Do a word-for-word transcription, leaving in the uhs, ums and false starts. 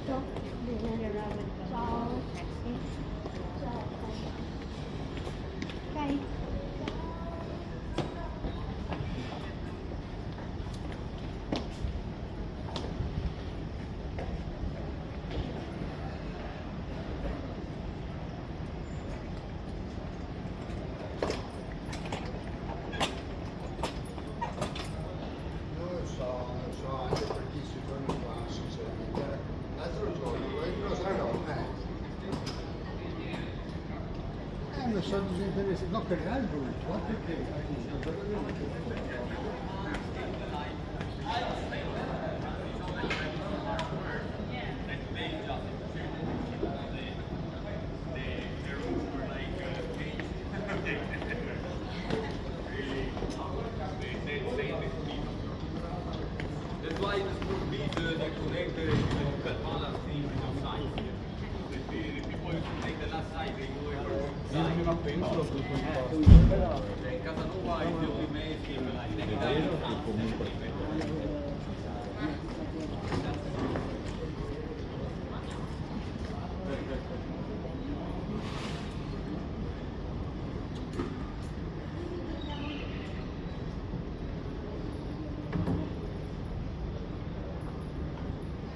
Ciao. Ciao. Ok. Non lo so, non lo so, anche perché siccome qua succede, l'altro giorno, quello sarà, eh. Eh, non so, disinteresse, no, che l'album, guarda che... That's why the school beat, uh, the connect, uh, Calpana thing on site. The, the people used to take the last side, they go over side. Eh, Casanova is the only main thing, like, next time.